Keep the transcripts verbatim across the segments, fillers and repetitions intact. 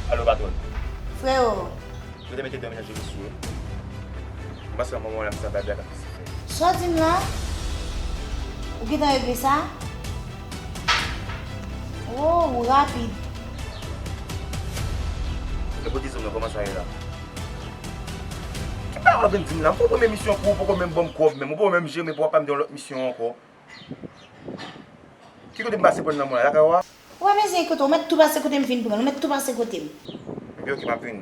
Alo, patwòn. Frewo. Yo te mete dòmi nan je misye. M panse nan moman la, misye ap bay blag ak misye fè. Sa w di m la? Ou gentan regle sa? Oh, ou rapid. Epi w di m non, kòman sa ye la? Ki bagay w ap vin di m la? M poko premye misyon pou ou, poko menm ban m kòb menm. Ou poko menm jere, men pou w ap pa m de yon lòt misyon ankò. Ki kote m pase pran nan mwen la, lakay ou a? Ou pa bezwen enkyete w, ou mèt tou pase kote m vin pran l, ou mèt tou pase kote m. Ebyen, oke, m ap vini.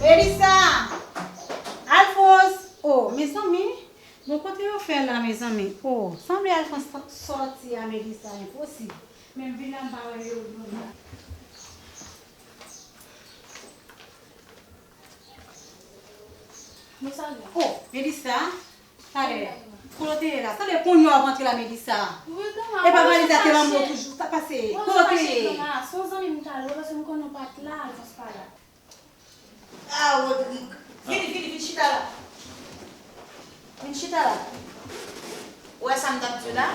Melissa! Alphonse! Oh, mezanmi! Bon, kote yo fè la, mezanmi? Oh, sanble Alphonse sòti a Melissa, enposib. Men m vin la, m pa wè yo, yo la. Bon, sa gen? Oh, Melissa, talè, kote w te ye la? Sanble kounye a w rantre la, Melissa. Wi, granma. E pa valiz la te ban mwen toujou, sa pase. Kote w te ye? Granma, se yon zanmi m t al wè, paske m konnen w pa t la, Alphonse pa la. Ah, Rodrigue. Vini, vini, vin chita la. Vin chita la. Ou wè sa m t ap di w la?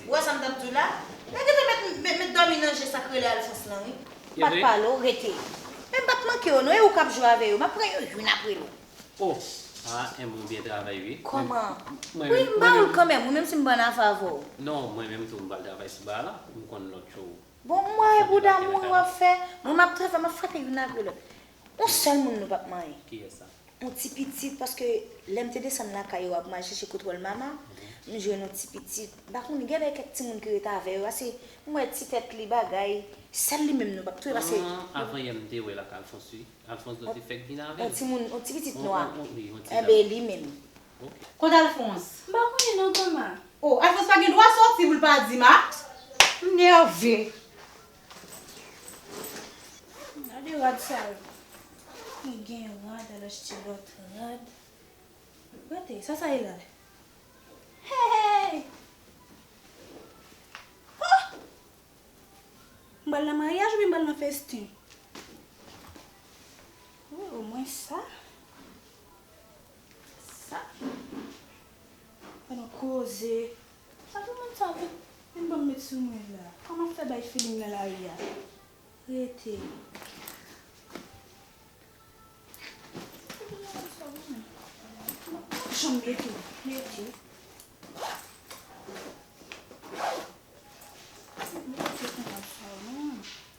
Ou wè sa m t ap di w la? Nèg yo te met, met, met dòmi nan je sa k rele Alphonse lan, wi. M pa t pale w, rete. Men m p ap manke w, non, e ou k ap jwe avè yo. M ap pran yo youn apre lòt. Oh! Ah, Enm, ou byen travay, wi. Kòman? Wi, m ba ou l kanmenm, wi, menm si m pa nan favè w. Non, mwen menm tou, m pral travay sou bagay la. M konn lòt cho. Bon, m wè e bouda mouri w ap fè. Mwen, m ap travay, m ap frape youn apre lòt. Yon sèl moun nou p ap manyen. Kiyès sa? Yon ti pitit, paske lè m te desann lakay yo ap m al chèche kontwòl mama, m jwenn yon ti pitit. M pa konnen, gen kèk timoun ki ret avè yo, paske m wè ti tèt li bagay, sèl li menm nou p ap touye, paske. Ah, avan yè m te wè l ak Alphonse, wi. Alphonse dwe te fèk vin avè l. Yon timoun, yon ti pitit nwa. Enben, li menm. Ok. Kot Alphonse? M pa konnen non, granma. Oh, Alphonse pa gen dwa sòti pou l pa di m, a? M nève. Gade rad sa yo. Li gen rad, al achte lòt rad. Gade, sa sa ye la? Hey! Oh! M pral nan maryaj oubyen m pral nan festen? Wi, omwen sa. Sa. Gade yon koze. Sa tout moun sa vin, vin ban m met sou mwen la. Kòman m ap fè bay feeling nan lari a? Rete. Janm mete, mete.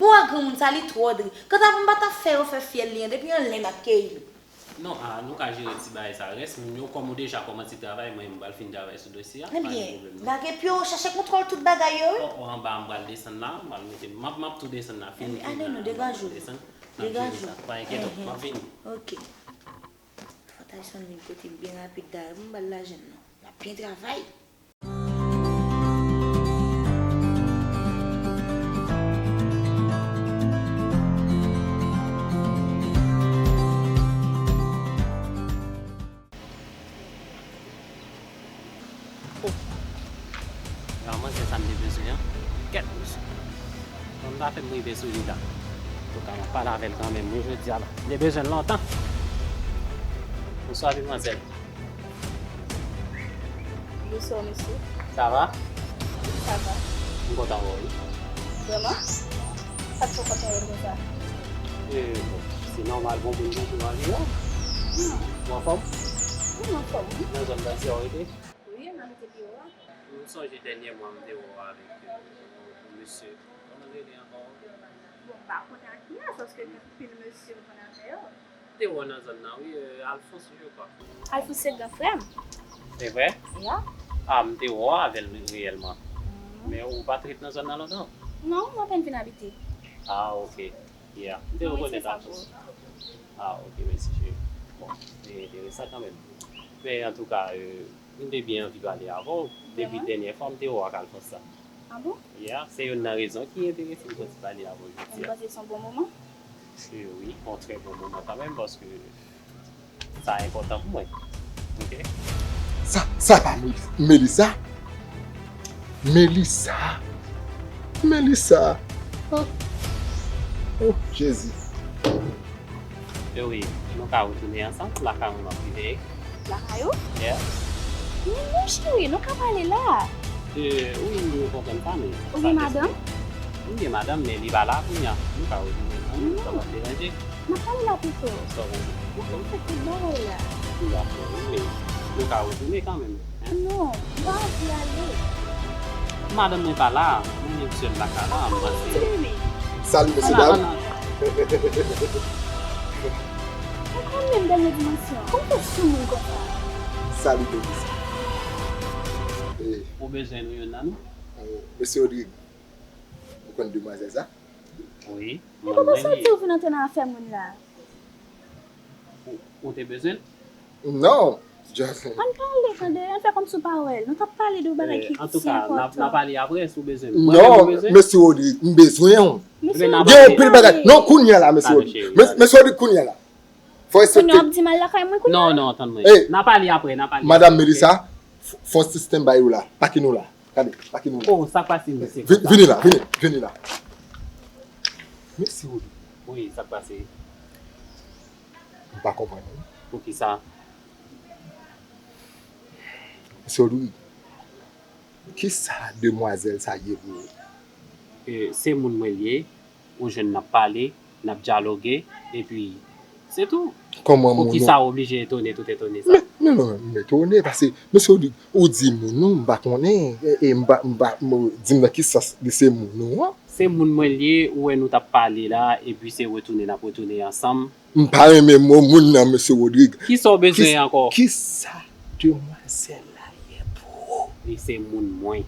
Bon, a granmoun sa, li twò dri. Kanta pou m pa ta fè yo fè fyèl li an, depi anlè m ap keyi l. Non, a, nou ka jere ti bagay sa. Rès moun yo, kòm ou deja kòmanse travay, mwen, m pral fin travay sou dosye a. Pa gen pwoblèm, non. Lage pye w, chache kontwòl tout bagay yo, wi. O, o, anba, m pral desann la, m pral mete, m ap, m ap tou desann la, fin, fin la, m pral desann. N ap jere sa. Pa enkyete w, m ap vini. Ok. Fò Tayson vin kote m byen rapid dayè pou m ba l lajan m nan. L ap byen travay. Oh. Gade manzè sa m te bezwen an. Kèt, mesye. Bon, m ta fè m rive sou li la. Antouka, m ap pale avè l kanmenm, wi, jodi a la. M te bezwen l lontan. Bonswa, demwazèl. Bonswa, mesye. Sa va? Wi, sa va. M kontan wè w, wi. Vrèman? Sa k fè w kontan wè m konsa? E, bon, se nòmal, bon moun toujou anvi wè w. Hmm. Ou anfòm? Wi, m anfòm, wi. Nan zòn Dansyè w rete? Wi, m abite pi wo a. M sonje dènyèman m te wè w avèk, euh, yon mesye. Kòman l rele ankò? Bon, m pa konnen ak kiyès, paske gen anpil mesye m konn avè yo. M te wè w nan zòn nan, wi, euh, Alphonse, je crois. Alphonse se gran frè m. Se vre? Ya. A, m te wè w avè l reyèlman. Mm. Men ou pa t ret nan zòn nan lontan? Non, m apèn vin abite. Ah, ok. Yeah. M te rekonèt avan. Ah, ok, mèsi, cheri. Bon, se enteresan kanmenm. Men, antouka, euh, m te byen anvi pale avè w. Depi dènyè fwa, m te wè w ak Alphonse la. Ah bon? Yeah, se youn nan rezon ki enterese m soti pale avè w jodi a. Ou panse se yon bon moman? Eh wi, yon trè bon moman kanmenm, paske sa enpòtan pou mwen. Ok? Sa, sa pa Melissa? Melissa? Melissa? Melissa? Ah. Oh, Jezi. Eh wi, nou ka retounen ansanm lakay mwen, m ap rive. Lakay ou? Yeah. Men non, cheri, nou ka pale la. Eh, wi, m konprann sa, men... Ou gen madanm? M gen madanm, men li pa la kounye a. Nou ka retounen ansanm, sa p ap deranje. N ap pale la pito. Sa w panse? Ou konn fè tout bagay la. Dakò, wi, men nou ka retounen kanmenm. Non, m pa anvi ale. Madanm mwen pa la, mwen menm sèl lakay la, m panse. Salut, mesye dam. Ou konn menm dènye dimansyon. Kòman w fè sou moun konsa? Salut, Melissa. Eh. Ou bezwen nou youn nan nou? Eh, mesye Rodrigue, ou konn demwazèl sa? Wi, mwen, mwen li. Men kòman w santi w vin antre nan afè moun la? Ou, ou te bezwen l? Non, just... Ann pale, tande, ann fè kòmsi w pa wè l. Nou t ap pale de yon bagay ki si enpòtan. Eh, antouka, n a, n a pale apre, si w bezwen m. Mwen menm ou bezwen? Non, mesye Rodrigue, m bezwen w. Mesye Rodrigue, gen anpil bagay. Non, kounye a la, mesye Rodrigue. Mes-, mesye Rodrigue, kounye a la. Fò respekte. Kounye a w ap di m al lakay mwen kounye a? Non, non, tann mwen. N a pale apre, n a pale apre. Madam Melissa, f-, fò w sispann bay ou la. Pake nou la. Gade, pake nou la. Oh, sa k pase, mesye? Vin-, vini la, vini, vini la. Mesye Rodrigue. Wi, sa k pase? M pa konprann ou. Poukisa? Mesye Rodrigue, kisa demwazèl sa ye pou ou? Eh, se moun mwen li ye, ou jwenn n ap pale, n ap dyaloge, epi se tou. Kòman moun... Poukisa w oblije etone tout etone sa? Men, men non, m etone, paske, mesye Rodrigue, ou di moun, non, m pa konnen, e, e m pa, m pa, m, di m nan ki sans li se moun ou an? Se moun mwen li ye, ou wè nou t ap pale la, epi se retounen n ap retounen ansanm. M pa renmen mo moun nan, mesye Rodrigue. Kisa w bezwen ankò? Kisa demwazèl la ye pou ou? Li se moun mwen.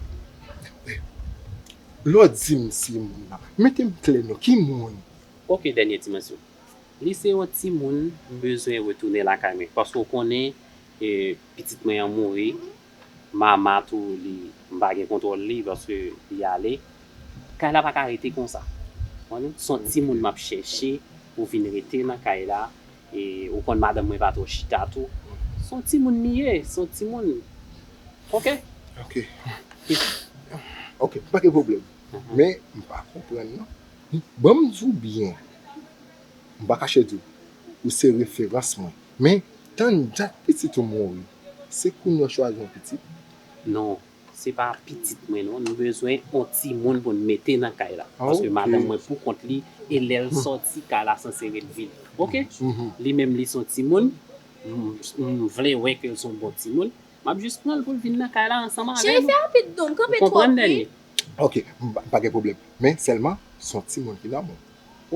Lè w di m se moun nan, mete m klè non, ki moun? Ok, dènye dimansyon. Li se yon timoun, m bezwen retounen lakay mwen. Paske w konnen, e, pitit mwen an mouri. Mama tou, li, m pa gen kontwòl li paske li ale. Kay la pa ka rete konsa. Konprann? Se yon timoun m ap chèche pou vin rete nan kay la. E ou konn madanm mwen pa twò chita tou. Se yon timoun li ye, se yon timoun. Ok? Ok. Ok, pa gen pwoblèm. Mhm. Men, m pa konprann non. Ban m di w byen. M pa kache di w, ou se referans mwen. Men, tann dat pitit ou mouri, se kounye a w chwazi yon pitit? Non, se pa pitit mwen non. Nou bezwen yon timoun pou n mete nan kay la. Ah, paske ok. Madanm mwen pou kont li, e lè l sòti, kay la sanse ret vid. Ok? Mhm. Li menm, li se yon timoun. M, m vle wè ke l se yon bon timoun. M ap jis pran l pou l vin nan kay la ansanm avè nou. Cheri, fè rapid non, m kanpe twòp, wi. Ou konprann, Dani? Ok, m pa, m pa gen pwoblèm. Men sèlman, se yon timoun ki nan men w.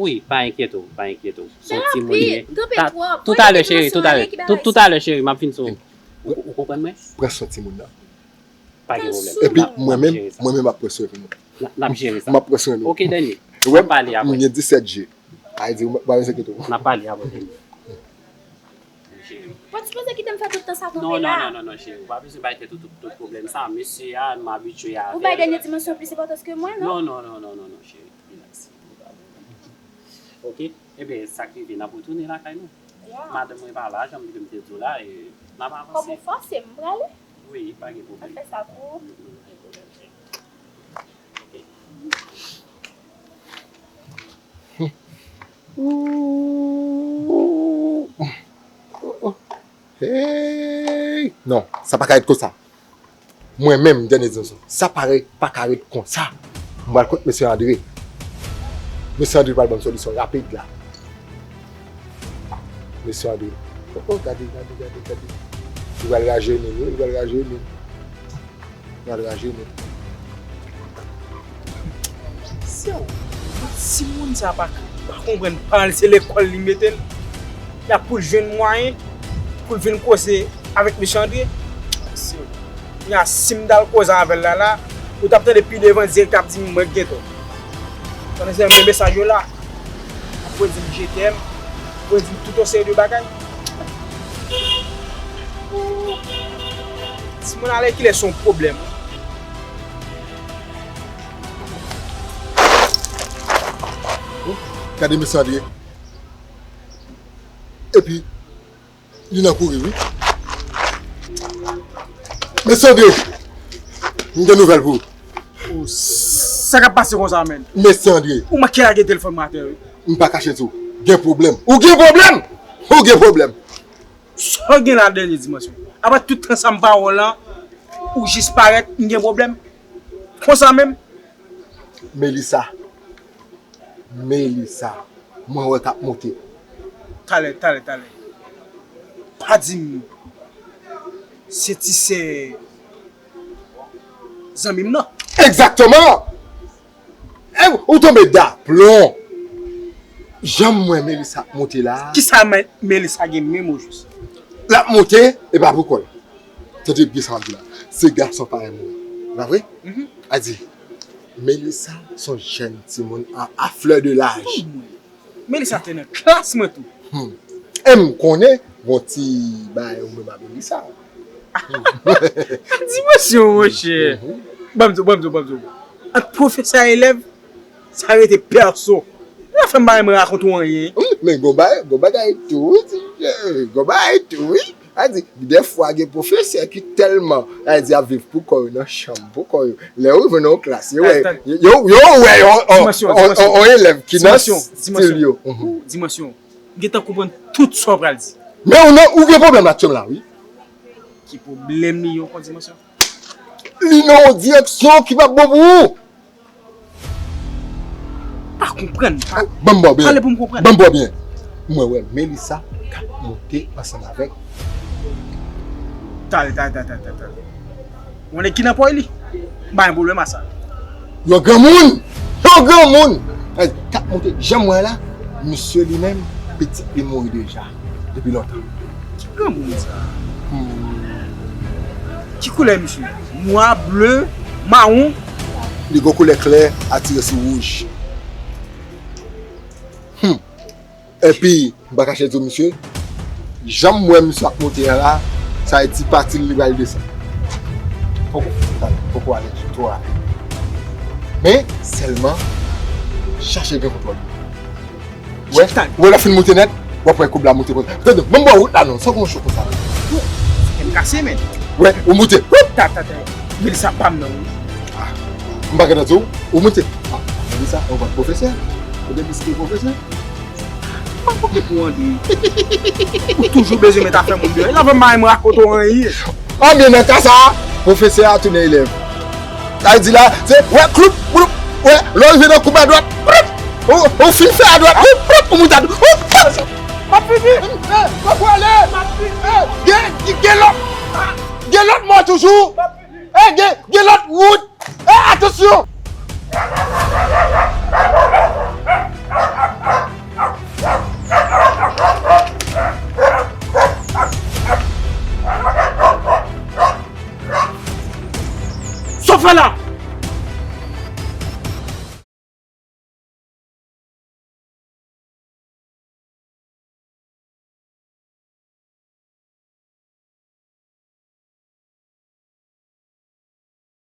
Wi, pa enkyete w, pa enkyete w. Se yon timoun li ye. Fè rapid, kanpe twòp. Toutalè, cheri, toutalè. Toutalè, cheri, m ap vin sou ou. Ou, ou konprann mwen? Pran swen timoun nan. Pa gen pwoblèm. Epi mwen menm, mwen menm m ap pran swen nou. N ap jere sa. M ap pran swen nou. Ok, Dani. Ou wè, m gen disèt je. Sa vle di, ou pa bezwen enkyete w. N ap pale apre, Dani. Ou pa t sipoze kite m fè tout tan sa kanpe la. Non, non, non, non, non, cheri. Ou pa bezwen bay tèt ou tout, tout pwoblèm sa. Mesye a, m abitye avè l. Ou bay dènye dimansyon plis enpòtans ke mwen, non? Non, non, non, non, non, non, cheri. Rilaks. Ok? Ebyen, sa k rive, n ap retounen lakay nou. Yeah. Madanm mwen pa la, jan m te di w la, e n ap avanse. Kòm ou fòse m, m prale. Wi, pa gen pwoblèm. Mwen fè sa pou ou. Mm, mm, pa gen pwoblèm, cheri. Ok. Hey! Non, sa pa ka ret konsa. Mwen menm, dènye dimansyon, sa pa ret, pa ka ret konsa. Mwen pral kot mesye Andre. Mesye Andre pral ban m solisyon rapid la. Mesye Andre. Oh, oh, gade, gade, gade, gade. Li pral rajeuni m, wi, li pral rajeuni m. Li pral rajeuni m. Sè w, timoun sa pa, pa konprann paran l, se lekòl li mete l. Y ap pou l jwenn mwayen pou l vin koze avèk mesye Andre. Sè w, kounya si m t al koze avè l la, la, ou t ap tande pi devan dirèk t ap di m mwen k gen tò. Tande se menm mesaj yo la. Ap redi m je t'aime, ap redi m tout yon seri de bagay. Timoun alèkile se yon pwoblèm. Gade mesye André. Epi, li nan kouri, wi. Mesye André, m gen nouvèl pou ou. Oh, sa k ap pase konsa, menn? Mesye André. Ou manke lage telefòn mwen atè, wi. M pa kache di w. Gen pwoblèm. Ou gen pwoblèm! Ou gen pwoblèm! Sa w gen la dènye dimansyon? Apre tout tan sa m pa wè w lan, ou jis parèt, m gen pwoblèm? Konsa menm? Melissa. Melissa. Mwen wè k ap monte. Talè, talè, talè. Pa di m se ti sè zanmi m nan. Egzakteman! E, ou tonbe daplon! Jan m wè Melissa ap monte la. Kisa Me-, Melissa gen menm ojis? L ap monte, e pa pou kò l. Tande byen sa m ap di la. Se gason parèy mwen. Pa vre? Mhm. A di, Melissa se yon jèn timoun a, a fleur de l'âge. Melissa te nan klas mwen tou. Hmm. E m konnen, gon ti bagay ou menm ak Melissa. Dimansyon, monchè. Mhm. Ban m di w, ban m di w, ban m di w. Ant pwofesè a elèv, sa rete pèso. Sa fè m pa renmen rakonte w anyen. Wi, men gon bagay, gon bagay tou, wi, ti, eh, gon bagay tou, wi. A di, dèfwa gen pwofesè ki tèlman, a di, ap viv pou kò yo nan chanm, pou kò yo. Lè yo rive nan yon klas, yo wè, yo, yo wè yon, yon, yon, yon elèv ki nan stil yo. Mhm. Dimansyon. M gentan konprann tout sa w pral di. Men ou nan, ou gen pwoblèm la, tchèm la, wi. Ki pwoblèm li yo kon dimansyon? Li nan yon direksyon ki pa bon pou ou. Pa konprann, pa. Ban m ba w byen. Pale pou m konprann. Ban m ba w byen. Mwen wè Melissa k ap monte ansanm avèk. Talè, talè, talè, talè, talè. Ou konnen ki nan pòy li? M pa gen pwoblèm a sa. Yon granmoun! Yon granmoun! K ap monte, jan m wè la, misye li menm, pitit li mouri deja, depi lontan. Ki granmoun sa? Hmm. Ki koulè misye? Nwa, ble, mawon? Li gon koulè klè, atire sou wouj. Hmm. Epi, m pa kache di w, misye, jan m wè misye ap monte an la, sa vle di pati l li pral desann. Poko, poko ale twò ale. Men, sèlman, chache gen kontwòl. Wè, wè, lè fin monte nèt, w ap wè koub la monte konsa. Tande, ban m ba w wout la non, sa w konn cho konsa. Kè m kase, men. Wè, ou monte. Woup, ta, ta, ta. Melissa pa m nan, wi. Ah, m pa gentan di w, ou monte. Ah, Melissa, ou pa pwofesè. Ou gen biskit pwofesè. Mwen poko pou André. Ou toujou bezwen met afè moun deyò. E lè fè m pa menm rakonte w anyen. Anben, nan ka sa a, pwofesè a tounen elèv. Sa vle di la, se wè, kloup, kloup, wè, lè w rive nan koub adwat, kloup, ou, ou fin fè adwat, kloup, kloup, ou monte adwat, kloup, kloup. M ap fini. Eh, poko ale. M ap fini. Eh, gen, gen lòt, gen lòt mò toujou. Eh, gen, gen lòt wout. Eh, atansyon. Sa w fè la?